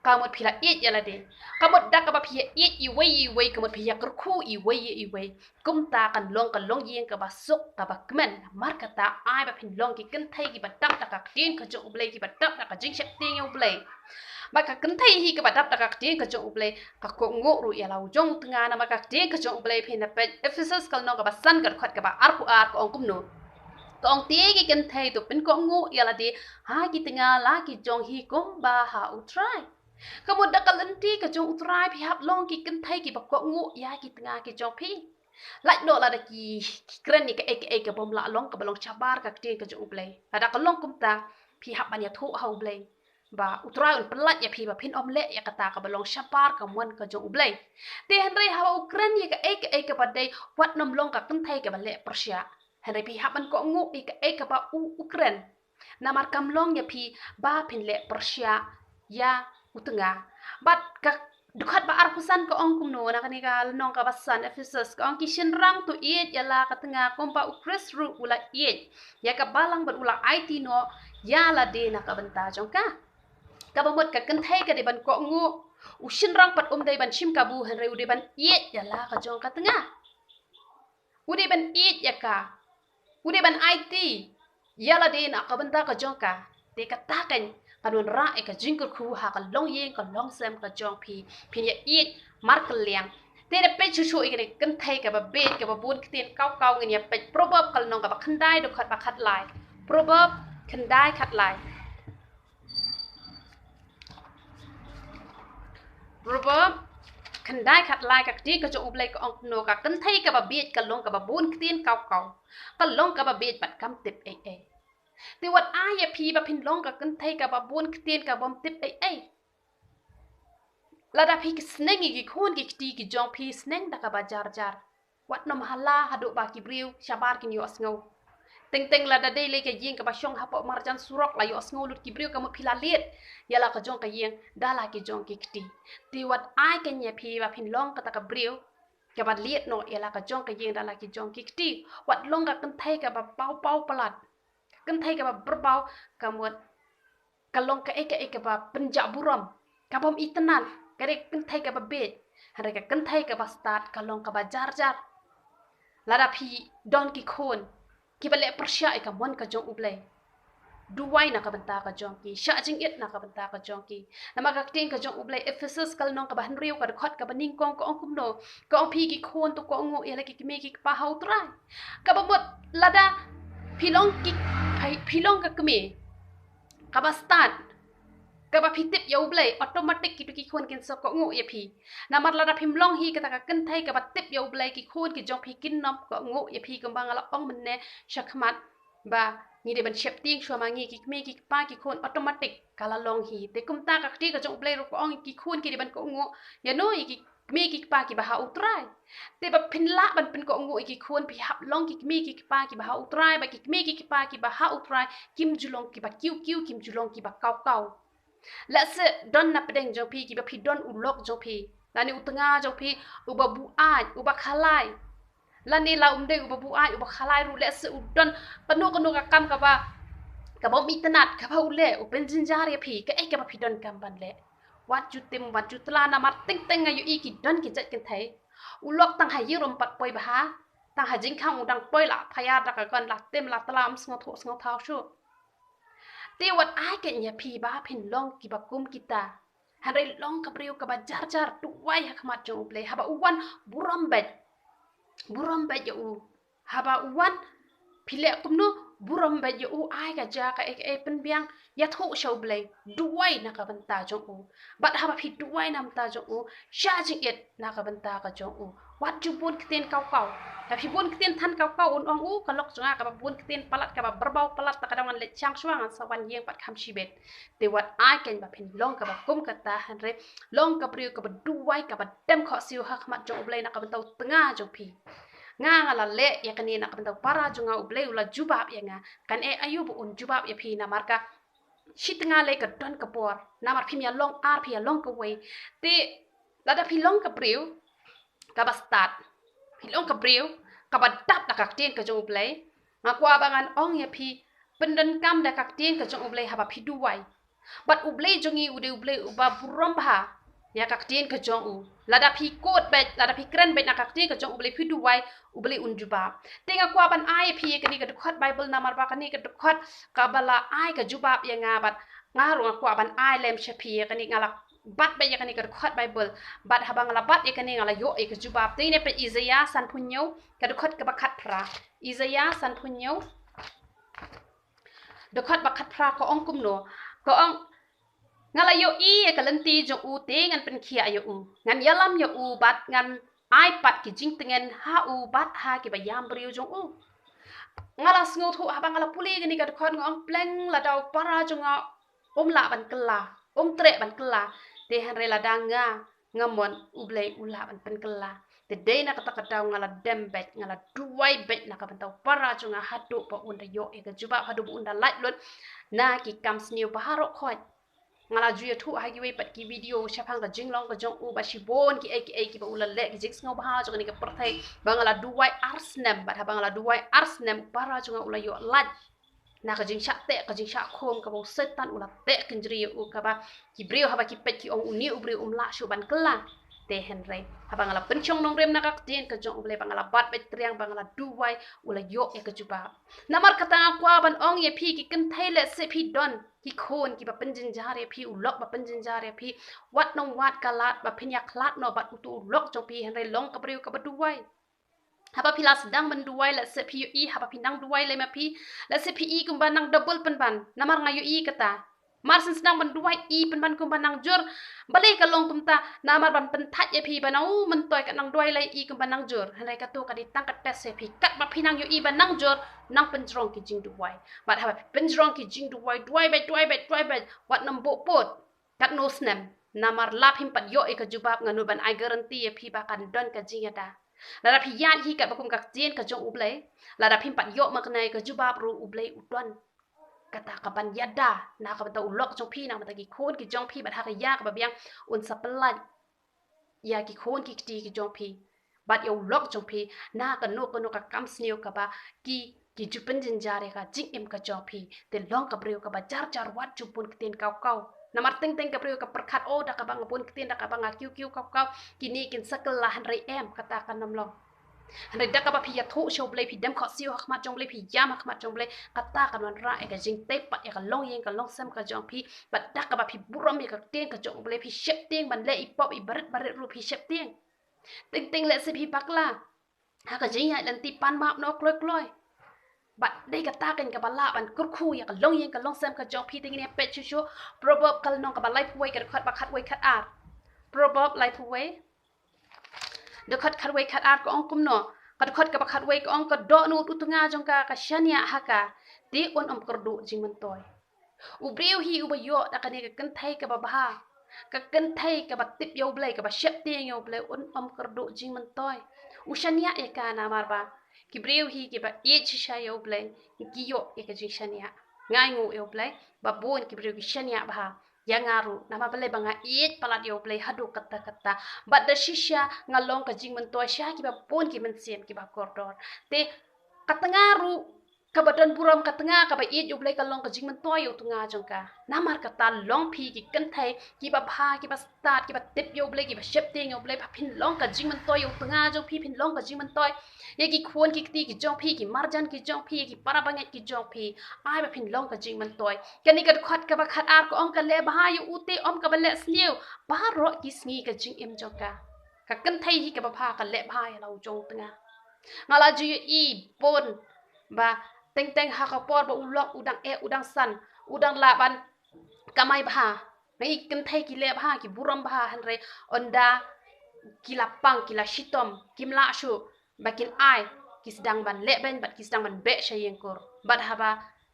ka mut phi la ïeit ïa lade. Ka mut da kaba phi ïa ïeit iwei ïa iwei, ka mut phi ïa kyrkhu iwei ïa iwei. Kumta kan long ka longïing kaba suk kaba kmen. Namar kata ai ba phin long ki kynthei kiba dap da ka ktien ka jong U Blei, kiba dap da ka jingsheptieng ïa U Blei. Bad ka kynthei hi kaba dap da ka ktien ka jong U Blei, ka kohnguh ruh ïa la u jong u tnga. Namar ka ktien ka jong U Blei, phin ïa peit Ephesus ka lynnong kaba san ka dkhot kaba arphew ar, ka ong kumno. Ka ong, te ki kynthei to pynkohnguh ïa lade ha ki tnga la ki jong hi kumba ha U Trai. Ka mut da ka lynti ka jong U Trai phi hap long ki kynthei kiba kohnguh ïa ki tnga ki jong phi. Lait noh lada ki, ki kren ïa kaei kaei kaba ym lah long, kaba long shabar ka ktien ka jong U Blei. Lada ka long kumta, phi hap ban ïathuh ha U Blei ba U Trai un pyllait ïa phi ba phin ym leh ïa kata kaba long shabar ka mon ka jong U Blei. Te hynrei haba u kren ïa kaei kaei kaba dei, wat nym long ka kynthei kaba leh pyrshah. Hynrei phi hap ban kohnguh ïa kaei kaba u, u kren. Namar kam long ïa phi ba phin leh pyrshah ïa u tnga. Bad ka dkhot ba arphew san ka ong kumno, na kane ka lynnong kaba san Ephesus, ka ong, ki shynrang to ïeit ïa la ka tnga kumba U Khrist ruh u la ïeit ïa ka balang bad u la aiti noh ïa lade na ka bynta jong ka. Kaba mut ka kynthei ka dei ban kohnguh, u shynrang pat um dei ban shim kabu, hynrei u dei ban ïeit ïa la ka jong ka tnga. U dei ban ïeit ïa ka. U dei ban aiti ïa lade na ka bynta ka jong ka. Te kata kan, kan wanrah ïa ka jingkyrkhu ha ka longïing ka longsem ka jong phi. Phin ïa ïeit markylliang. Te da peit shuh shuh ïa kane ka kynthei kaba bieit, kaba bun ktien kaw kaw, ngin ïa peit Proverb ka lynnong kaba khyndai, dkhot ba khatlai. Proverb khyndai khatlai. Proverb khyndai khatlai, ka ktien ka jong U Blei ka ong kumno, ka kynthei kaba bieit ka long kaba bun ktien kaw kaw. Ka long kaba bieit bad kam tip ei ei. Te wat ai ïa phi ba phin long ka kynthei kaba bun ktien, kabym tip ei ei. Lada phi ki sneng ïa ki khun ki kti ki jong phi, sneng da kaba jar jar. Wat nym hala haduh ba ki briew shabar kin ïohsngew. Teng teng lada dei lei ka ïing kaba shong hapoh marjan surok la ïohsngew lut ki briew, ka mut phi la lied ïa la ka jong ka ïing da la ki jong ki kti. Te wat ai kane ïa phi ba phin long kata ka briew kaba lied noh ïa la ka jong ka ïing da la ki jong ki kti. Wat long ka kynthei kaba paw paw palat, ka kynthei kaba byrbaw, ka mut ka long kaei kaei kaba pynjah burom, kabym itynnad. Ka dei ka kynthei kaba bieit. Hynrei ka kynthei kaba stad ka long kaba jar jar. Lada phi don ki khun kiba leh pyrshah ïa ka mon ka jong U Blei, duwai na ka bynta ka jong ki, shah jingit na ka bynta ka jong ki. Namar ka ktien ka jong U Blei, Ephesus ka lynnong kaba hynriew, ka dkhot kaba nyngkong, ka ong kumno, ka ong, phi ki khun to kohnguh ïa la ki kmie ki kpa ha U Trai. Kaba mut lada phi long ki, phi, phi long ka kmie kaba stad, kaba phi tip ïa U Blei, automatic kito ki khun kin sa kohnguh ïa phi. Namar lada phim long hi kata ka kynthei kaba tip ïa U Blei, ki khun ki jong phi kin nym kohnguh ïa phi. Kumba nga la ong mynne shakhmat ba ngi dei ban sheptieng shuwa ma ngi, ki kmie ki kpa ki khun automatic ka la long hi. Te kumta ka ktien ka jong U Blei ruh ka ong ki khun ki dei ban kohnguh ïano, ïa ki kmie ki kpa kiba ha U Trai. Te ba phin lah ban pynkohnguh ïa ki khun, phi hap long ki kmie ki kpa kiba ha U Trai, ba ki kmie ki kpa kiba ha U Trai kim ju long kiba kiew kiew, kim ju long kiba kaw kaw. Lehse don na pdeng jong phi kiba phi don u lok jong phi lane u tnga jong phi uba buaid, uba khalai. Lane la um dei uba buaid, uba khalai ruh, lehse u don kano kano ka kam kaba, kabym itynnad kaba u leh, u pynjynjar ïa phi, kaei kaba phi donkam ban leh, wat ju tim, wat ju tla. Namar teng teng nga ïohi ki don ki jait kynthei, u lok tang ha ïing um pat poi bha, tang ha jingkhang u dang poi, la phaïar da ka gon, la tim la tla, ym sngewthuh sngewthaw shuh. Te wat ai kane ïa phi ba phin long kiba kum kita. Hynrei long ka briew kaba jar jar, duwai ha khmat jong U Blei. Haba u wan, burom beit, burom beit ïa u. Haba u wan, phi leh kumno? Burom beit ïa u, ai ka jia kaei kaei, pynbiang, ïathuh sha U Blei, duwai na ka bynta jong u. Bad haba phi duwai na ka bynta jong u, shah jingit na ka bynta ka jong u. Wat ju bun ktien kaw kaw. Lada phi bun ktien than kaw kaw, un ong u, ka lok jong nga kaba bun ktien palat, kaba byrbaw palat, ta ka dang wan leit shang shuwa, ngan sa wan ïeng pat kham shibit. Te wat ai kane ba phin long kaba kum kata, hynrei long ka briew kaba duwai, kaba dem khohsiew ha khmat jong U Blei na ka bynta u tnga jong phi. Nga nga la leh ïa kane na ka bynta u para jong nga, U Blei u la jubab ïa nga. Kan eh aïu ba un jubab ïa phi namar ka shi tnga lei ka don ka bor. Namar phim ïalong ar, phi ïalong kawei. Te lada phi long ka briew kaba stad, phi long ka briew kaba dap da ka ktien ka jong U Blei, nga kwah ba ngan ong ïa phi, pyndonkam da ka ktien ka jong U Blei haba phi duwai. Bad U Blei jong ngi u dei U Blei uba burom bha ïa ka ktien ka jong u. Lada phi kut beit, lada phi kren beit na ka ktien ka jong U Blei, phi duwai, U Blei un jubab. Te nga kwah ban ai ïa phi ïa kane ka dkhot Baibl namar ba kane ka dkhot kaba la ai ka jubab ïa nga, bad nga ruh nga kwah ban ai lem sha phi ïa kane. Nga la bat beit ïa kane ka dkhot Baibl, bad haba nga la bat ïa kane nga la ïoh ïa ka jubab. Te ngin ïa peit Isaïah sanphew hynñiew, ka dkhot kaba khatphra. Isaïah sanphew hynñiew, dkhot ba khatphra ka ong kumno? Ka ong, nga la ïohi ïa ka lynti jong u te ngan pynkhiah ïa u. Ngan ïalam ïa u bad ngan ai pat ki jingtngen ha u bad ha kiba ïam briew jong u. Nga la sngewthuh haba nga la pule kane ka dkhot, nga ong, pleng lada u para jong nga um lah ban kylla, um treh ban kylla. Te hynrei lada nga, nga mon, U Blei u lah ban pynkylla. Te dei na kata ka daw nga la dem beit, nga la duwai beit na ka bynta u para jong nga haduh ba un da ïoh ïa ka jubab, haduh ba un da lait lut na ki kam sniew baroh khoit. Nga la ju ïathuh ha kiwei pat ki video shaphang ka jinglong ka jong u, ba shibun kiei kiei kiba u la leh, ki jingsngewbha jong kane ka pyrthei, ba nga la duwai ar snem, bad haba nga la duwai ar snem, u para jong nga u la ïoh lait na ka jingshah teh, ka jingshah khum kaba u Soitan u la teh kynjri ïa u, kaba ki briew haba ki peit ki ong, une u briew um lah shuh ban kylla. Te hynrei haba nga la pynshong nongrim na ka ktien ka jong U Blei, ba nga la bat beit triang, ba nga la duwai, u la ïoh ïa ka jubab. Namar kata nga kwah ban ong ïa phi, ki kynthei, lehse phi don ki khun kiba pynjynjar ïa phi, u lok ba pynjynjar ïa phi, wat nang wad ka lad ba phin ïakhlad noh bad uto u lok jong phi, hynrei long ka briew kaba duwai. Haba phi la sdang ban duwai, lehse phi ïohi, haba phi nang duwai lei ma phi, lehse phi i kumba nang double pynban. Namar nga ïohi kata. Mar shen sdang ban duwai, i pynban kumba nang jur. Balei ka long kumta? Namar ban pynthait ïa phi ba nang, u, myntoi ka nang duwai lei, i kumba nang jur. Hynrei kato ka dei tang ka test ïa phi. Katba phi nang ïohi ba nang jur, nang pynjrong ki jingduwai. Bad haba phi pynjrong ki jingduwai, duwai beit, duwai beit, duwai beit, wat nang buh pud katno snem. Namar la phim pat ïoh ïa ka jubab, nga nud ban ai guarantee ïa phi ba kan don ka jingïada. Lada phi ïaid hi katba kum ka ktien ka jong U Blei, lada phim pat ïoh makna ïa ka jubab ruh, U Blei u don kata kaban ïada na ka bynta u lok jong phi, na ka bynta ki khun ki jong phi, bad ha ka ïa kaba biang un sa pyllait ïa ki khun ki kti ki jong phi bad ïa u lok jong phi na kano kano ka kam sniew kaba ki, ki ju pynjynjar ïa ka jingim ka jong phi. Te long ka briew kaba jar jar, wat ju bun ktien kaw kaw. Namar teng teng ka briew ka pyrkhat, o, da kaba nga bun ktien, da kaba nga kiew kiew kaw kaw, kine kin sa kylla, hynrei em, kata kan ym long. Hynrei da kaba phi ïathuh sha U Blei, phi dem khohsiew ha khmat jong U Blei, phi ïam ha khmat jong U Blei, kata kan wanrah ïa ka jingtei pat ïa ka longïing ka longsem ka jong phi. Bad da kaba phi burom ïa ka ktien ka jong U Blei, phi sheptieng ban leh i pop i barit barit ruh phi sheptieng. Teng teng lehse phi bakla ha ka jingïaid lynti, pan map noh kloi kloi. Bad dei kata keiñ kaba lah ban kyrkhu ïa ka longïing ka longsem ka jong phi. Te ngin ïa peit shuh shuh Proverb ka lynnong kaba laiphew wei, ka dkhot ba khatwei khatar. Proverb laiphew wei, dkhot khatwei khatar, ka ong kumno? Ka dkhot kaba khatwei ka ong, ka dohnud u tnga jong ka, ka shaniah ha ka, te un ym kyrduh jingmyntoi. U briew hi uba ïoh da kane ka kynthei kaba bha, ka kynthei kaba tip ïa U Blei, kaba sheptieng ïa U Blei, un ym kyrduh jingmyntoi. U shaniah ïa ka namar ba ki briew hi kiba ïeit shisha ïa U Blei, ki ïoh ïa ka jingshaniah. Nga ai nguh ïa U Blei ba bun ki briew ki shaniah bha ïa nga ruh, namar balei? Ba nga ïeit palat ïa U Blei haduh katta katta. Bad da shisha nga long ka jingmyntoi sha kiba bun ki mynsiem kiba kordor. Te ka tnga ruh kaba don burom, ka tnga kaba ïeit ïa U Blei, ka long ka jingmyntoi ïa u tnga jong ka. Namar kata long phi ki kynthei kiba bha, kiba stad, kiba tip ïa U Blei, kiba sheptieng ïa U Blei, ba phin long ka jingmyntoi ïa u tnga jong phi, phin long ka jingmyntoi ïa ki khun ki kti ki jong phi, ki marjan ki jong phi, ïa ki para bangeit ki jong phi. Ai ba phin long ka jingmyntoi. Kane ka dkhot kaba khatar ka ong, ka leh bha ïa u te ym kaba leh sniew baroh ki sngi ka jingim jong ka. Ka kynthei hi kaba bha ka leh bha ïa la u jong u tnga. Nga la ju ïohi bun ba teng teng ha ka por ba u lok u dang eh, u dang san, u dang lah ban kamai bha. Ngi kynthei ki leh bha, ki burom bha, hynrei ynda ki la pang, ki la shitom, kim lah shuh ba kin ai, ki sdang ban leh beiñ bad ki sdang ban beh sha ïing kur. Bad haba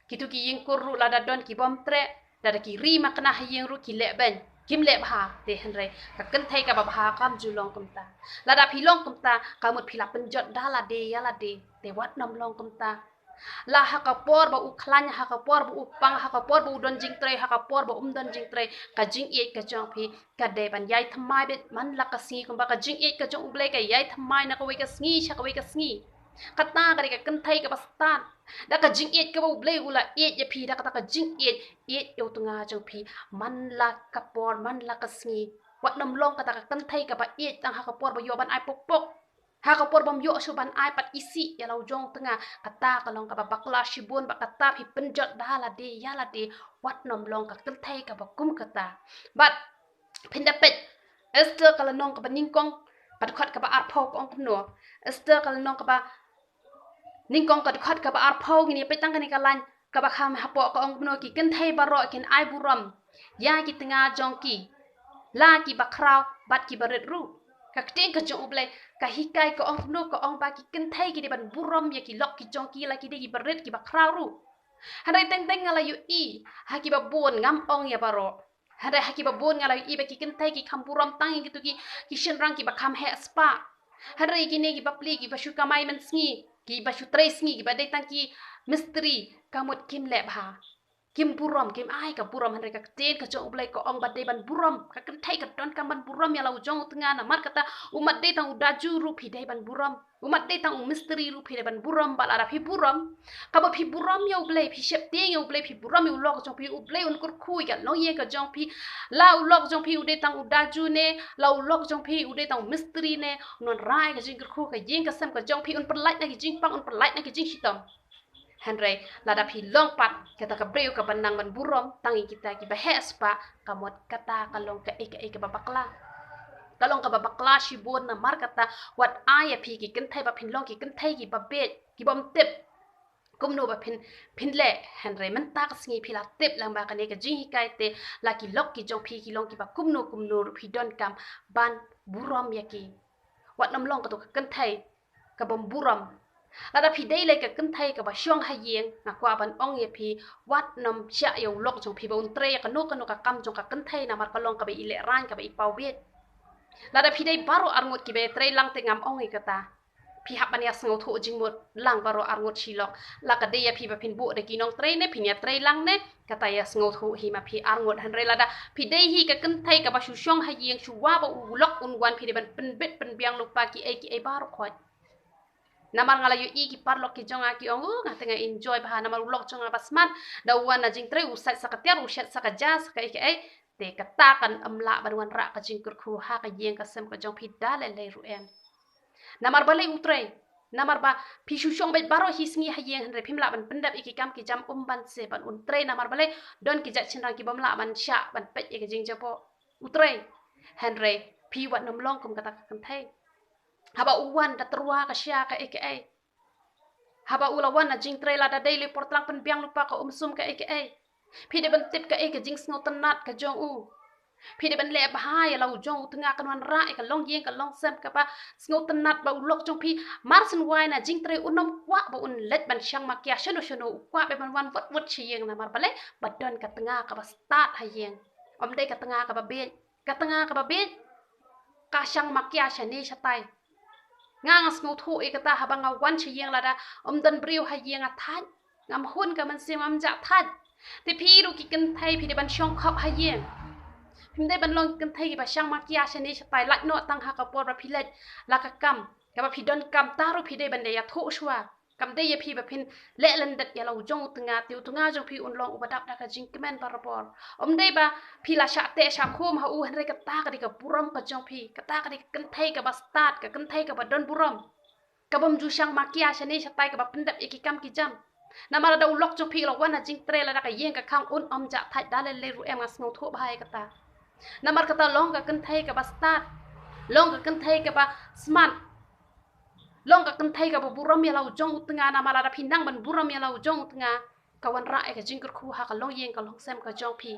kito ki ïing kur ruh lada don ki bym treh, lada ki ri makna ha ïing ruh ki leh beiñ. Kim leh bha, te hynrei ka kynthei kaba bha kam ju long kumta. Lada phi long kumta, ka mut phi la pynjot da lade ïa lade, te wat nym long kumta. La ha ka por ba u khlaiñ, ha ka por ba u pang, ha ka por ba u don jingtrei, ha ka por ba um don jingtrei, ka jingïeit ka jong phi ka dei ban ïai thymmai beit man la ka sngi, kumba ka jingïeit ka jong U Blei ka ïai thymmai na kawei ka sngi sha kawei ka sngi. Kata ka dei ka kynthei kaba stad. Da ka jingïeit kaba U Blei u la ïeit ïa phi, da kata ka jingïeit, ïeit ïa u tnga jong phi man la ka por, man la ka sngi. Wat nym long kata ka kynthei kaba ïeit tang ha ka por ba ïoh ban ai pok pok, ha ka por bym ïoh shuh ban ai pat isih ïa la u jong u tnga. Kata ka long kaba bakla shibun, bad kata phi pynjot da lade ïa lade. Wat nym long ka kynthei kaba kum kata. Bad phin da peit Esther ka lynnong kaba nyngkong, ka dkhot kaba arphew, ka ong kumno? Esther ka lynnong kaba nyngkong, ka dkhot kaba arphew, ngin ïa peit tang kane ka lain kaba kham hapoh, ka ong kumno? Ki kynthei baroh kin ai burom ïa ki tnga jong ki, la kiba khraw bad kiba rit ruh. Ka ktien ka jong U Blei ka hikai, ka ong kumno? Ka ong ba ki kynthei ki dei ban burom ïa ki lok ki jong ki, la ki dei kiba rit kiba khraw ruh. Hynrei teng teng nga la ïohi ha kiba bun, ngam ong ïa baroh, hynrei ha kiba bun nga la ïohi ba ki kynthei ki kham burom tang ïa kito ki, ki shynrang kiba kham heh spah. Hynrei kine ki bapli kiba shu kamai mynsngi, kiba shu trei sngi, kiba dei tang ki mistri, ka mut kim leh bha, kim burom, kim ai ka burom. Hynrei ka ktien ka jong U Blei ka ong ba dei ban burom. Ka kynthei ka donkam ban burom ïa la u jong u tnga. Namar kata, u mat dei tang u daju ruh phi dei ban burom, u mat dei tang u mistri ruh phi dei ban burom. Bad lada phi burom, kaba phi burom ïa U Blei, phi sheptieng ïa U Blei, phi burom ïa u lok jong phi, U Blei un kyrkhu ïa ka longïing ka jong phi. La u lok jong phi u dei tang u daju ne, la u lok jong phi u dei tang u mistri ne, un wanrah ïa ka jingkyrkhu ka ïing ka sem ka jong phi, un pynlait na ki jingpang, un pynlait na ki jingshitom. Hynrei lada phi long pat kata ka briew kaba nang ban burom tang ïa kita kiba heh spah, ka mut kata ka long kaei kaei kaba bakla. Ka long kaba bakla shibun. Namar kata, wat ai ïa phi ki kynthei ba phin long ki kynthei kiba bieit, kibym tip kumno ba phin, phin leh. Hynrei mynta ka sngi phi la tip lang ba kane ka jinghikai te, la ki lok ki jong phi ki long kiba kumno kumno ruh, phi donkam ban burom ïa ki. Wat nym long kato ka kynthei kabym burom. Lada phi dei lei ka kynthei kaba shong ha ïing, nga kwah ban ong ïa phi, wat nym shah ïa u lok jong phi ba un trei ïa kano kano ka kam jong ka kynthei, namar ka long kaba i lehraiñ, kaba i paw bieit. Lada phi dei baroh arngut kiba ïatrei lang, te ngam ong ïa kata. Phi hap ban ïa sngewthuh jingmut lang baroh arngut shi lok. La ka dei ïa phi ba phin buh da ki nongtrei ne phin ïatrei lang ne, kata ïa sngewthuh hi ma phi arngut. Hynrei lada phi dei hi ka kynthei kaba shu shong ha ïing, shuwa ba u lok un wan, phi dei ban pynbit pynbiang lypa kiei kiei baroh khoit. Namar nga la ïohi ki paralok ki jong nga ki ong, "Oh, nga te nga enjoy bha namar u lok jong nga ba smat, da u wan na jingtrei u sait sa ka tiar, u shet sa ka ja, sa kaei kaei." Te kata kan ym lah ban wanrah ka jingkyrkhu ha ka ïing ka sem ka jong phi da lei lei ruh em. Namar balei? U trei. Namar ba phi shu shong beit baroh hi sngi ha ïing, hynrei phim lah ban pyndep ïa ki kam ki jam, um ban se ban un trei. Namar balei? Don ki jait shynrang kibym lah ban shah ban peit ïa ka jingjaboh. U trei. Hynrei phi wat nym long kum kata ka kynthei. Haba u wan da tyrwa ka sha kaei kaei. Haba u la wan na jingtrei, lada dei lei por tlang pynbiang lypa ka um sum kaei kaei. Phi dei ban tip kaei ka jingsngewtynnat ka jong u. Phi dei ban leh bha ïa la u jong u tnga, kan wanrah ïa ka longïing ka longsem kaba sngewtynnat, ba u lok jong phi mar syn wai na jingtrei un ym kwah ba un leit ban shang makia shano shano, u kwah ba ban wan wut wut sha ïing. Namar balei? Ba don ka tnga kaba stad ha ïing. Ym dei ka tnga kaba bieit. Ka tnga kaba bieit ka shang makia shane shatai. Nga nga sngewthuh ïa kata, haba nga wan sha ïing, lada ym don briew ha ïing nga thait. Ngam hun ka mynsiem, ngam jah thait. Te phi ruh ki kynthei phi dei ban shong khop ha ïing. Phim dei ban long ki kynthei kiba shang makia shane shatai, lait noh tang ha ka por ba phi leit la ka kam. Kaba phi donkam ta ruh phi dei ban da ïathuh shuwa. Kam dei ïa phi ba phin leh lyndet ïa la u jong u tnga, te u tnga jong phi un long uba dap da ka jingkmen barabor. Ym dei ba phi la shah teh shah khum ha u, hynrei kata ka dei ka burom ka jong phi, kata ka dei ka kynthei kaba stad, ka kynthei kaba don burom. Kabym ju shang makia shane shatai, kaba pyndep ïa ki kam ki jam. Namar lada u lok jong phi u la wan na jingtrei, lada ka ïing ka khang un ym jah thait da lei lei ruh em, nga sngewthuh bha ïa kata. Namar kata long ka kynthei kaba stad, long ka kynthei kaba smat, long ka kynthei kaba burom ïa la u jong u tnga. Namar lada phi nang ban burom ïa la u jong u tnga, ka wanrah ïa ka jingkyrkhu ha ka longïing ka longsem ka jong phi.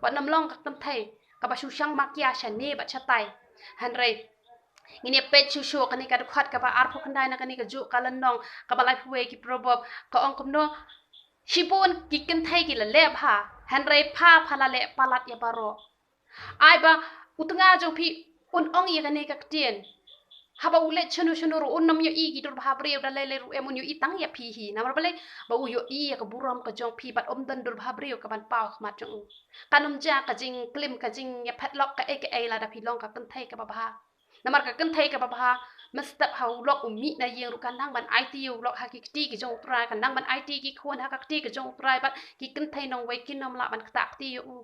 Wat nym long ka kynthei kaba shu shang makia shane bad shatai. Hynrei ngin ïa peit shuh shuh kane ka dkhot kaba arphew khyndai na kane kajuh ka lynnong kaba laiphew wei ki Proverb, ka ong kumno? Shibun ki kynthei ki la leh bha, hynrei pha pha la leh palat ïa baroh. Ai ba u tnga jong phi un ong ïa kane ka ktien. Haba u leit shano shano ruh un ym ïohi ki dur bha briew da lei lei ruh em, un ïohi tang ïa phi hi. Namar balei? Ba u ïohi ïa ka burom ka jong phi bad ym don dur bha briew ka ban paw ha khmat jong u. Kan ym jia ka jingklim, ka jingïaphet lok kaei kaei lada phi long ka kynthei kaba bha. Namar ka kynthei kaba bha, mynstep ha u lok u mih na ïing ruh kan nang ban aiti ïa u lok ha ki kti ki jong u Trai, kan nang ban aiti ki khun ha ka kti ka jong u Trai, bad ki kynthei nongwei kin ym lah ban ktah kti ïa u.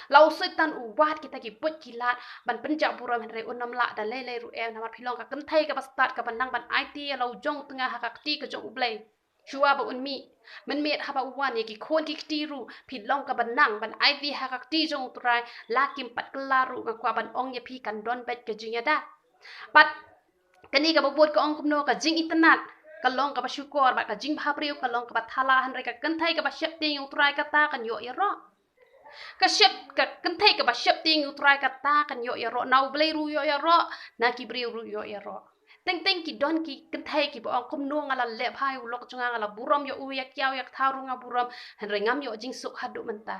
La u Soitan u wad kita ki buit ki lad ban pynjah burom, hynrei un ym lah da lei lei ruh em, namar phi long ka kynthei kaba stad kaba nang ban aiti ïa la u jong u tnga ha ka kti ka jong U Blei. Shuwa ba un mih, mynmiet haba u wan ïa ki khun ki kti ruh, phi long kaba nang ban aiti ha ka kti jong u Trai, la kim pat kylla ruh, nga kwah ban ong ïa phi kan don beit ka jingïada. Bad kane kaba bud ka ong kumno, ka jingitynnad ka long kaba shukor, bad ka jingbhabriew ka long kaba thala, hynrei ka kynthei kaba sheptieng ïa u Trai kata kan ïoh ïaroh. Ka shep, ka kynthei kaba sheptieng ïa u Trai kata kan ïoh ïaroh, na U Blei ruh ïoh ïaroh, na ki briew ruh ïoh ïaroh. Teng teng ki don ki kynthei kiba ong kumno nga la leh bha ïa u lok jong nga, nga la burom ïa u, ïa kiaw ïa kthaw ruh nga burom, hynrei ngam ïoh jingsuk haduh mynta.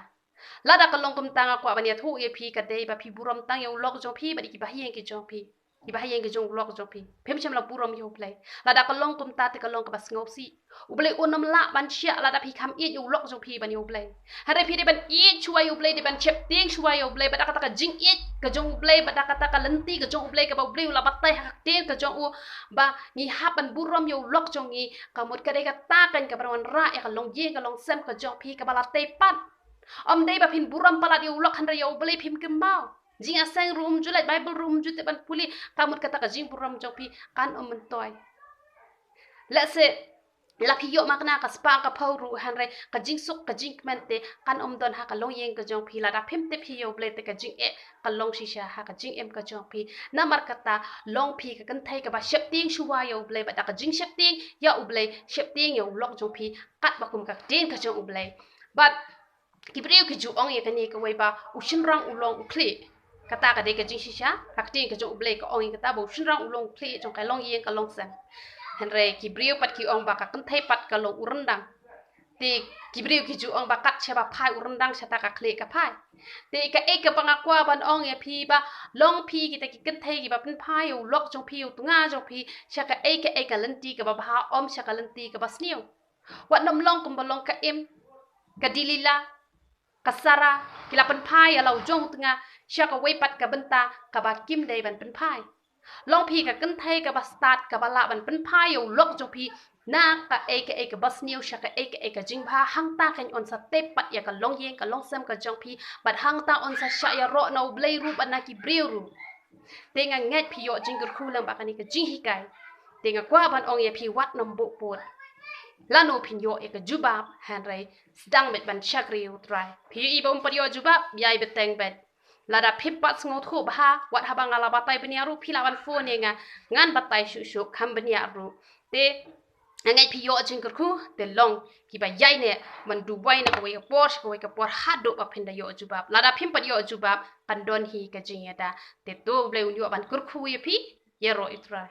Lada ka long kumta nga kwah ban ïathuh ïa phi, ka dei ba phi burom tang ïa u lok jong phi bad ïa ki bahaïing ki jong phi. Ki bahaïing ki jong u lok jong phi. Phim shym la burom ïa U Blei. Lada ka long kumta te ka long kaba sngewsih. U Blei un ym lah ban shah lada phi kham ïeit ïa u lok jong phi ban ïa U Blei. Hynrei phi dei ban ïeit shuwa ïa U Blei, dei ban sheptieng shuwa ïa U Blei, bad da kata ka jingïeit ka jong U Blei, bad da kata ka lynti ka jong U Blei kaba U Blei u la batai ha ka ktien ka jong u, ba ngi hap ban burom ïa u lok jong ngi, ka mut ka dei kata kan ka ban wanrah ïa ka longïing ka longsem ka jong phi kaba la tei pat. Ym dei ba phin burom palat ïa u lok hynrei ïa U Blei phim kynmaw. Jingïaseng ruh um ju leit, Bible ruh um ju tip ban pule, ka mut kata ka jingburom jong phi kan ym myntoi. Lehse la phi ïoh makna ka spah ka phew ruh, hynrei ka jingsuk ka jingkmen te kan ym don ha ka longïing ka jong phi. Lada phim tip hi ïa U Blei te ka jingeh ka long shisha ha ka jingim ka jong phi. Namar kata long phi ka kynthei kaba sheptieng shuwa ïa U Blei, bad da ka jingsheptieng ïa U Blei, sheptieng ïa u lok jong phi katba kum ka ktien ka jong U Blei. Bad ki briew ki ju ong ïa kane kawei ba u shynrang u long u khlieh. Kata ka dei ka jingshisha, ka ktien ka jong U Blei ka ong ïa kata ba u shynrang u long u khlieh jong ka longïing ka longsem. Hynrei ki briew pat ki ong ba ka kynthei pat ka long u ryndang. Te ki briew ki ju ong ba kat shaba phai u ryndang shata ka khlieh ka phai. Te kaei kaba nga kwah ban ong ïa phi ba long phi kita ki kynthei kiba pynphai ïa u lok jong phi, ïa u tnga jong phi, sha kaei kaei ka lynti kaba bha, ym sha ka lynti kaba sniew. Wat nym long kumba long ka Im, ka Delila, ka Sara, ki la pynphai ïa la u jong u tnga sha kawei pat ka bynta kaba kim dei ban pynphai. Long phi ka kynthei kaba stad kaba lah ban pynphai ïa u lok jong phi na kaei kaei kaba sniew sha kaei kaei ka jingbha, hangta kan yn sa tei pat ïa ka longïing ka longsem ka jong phi, bad hangta yn sa shah ïaroh na U Blei ruh bad na ki briew ruh. Te nga ngeit phi ïoh jingkyrkhu lyngba kane ka jinghikai. Te nga kwah ban ong ïa phi wat nym buh pud. Lano phin ïoh ïa ka jubab, hynrei sdang beit ban shakri ïa u Trai. Phi ïohi ba ym pat ïoh jubab, ïai bteng beit. Lada phim pat sngewthuh bha, wat haba nga la batai bniah ruh phi lah ban phone ïa nga, ngan batai shuh shuh kham bniah ruh. Te nga ngeit phi ïoh jingkyrkhu, te long kiba ïaineh ban duwai na kawei ka por sha kawei ka por haduh ba phin da ïoh jubab. Lada phim pat ïoh jubab kan don hi ka jingïada. Te to U Blei un ïoh ban kyrkhu ïa phi, ïaroh ïa u Trai.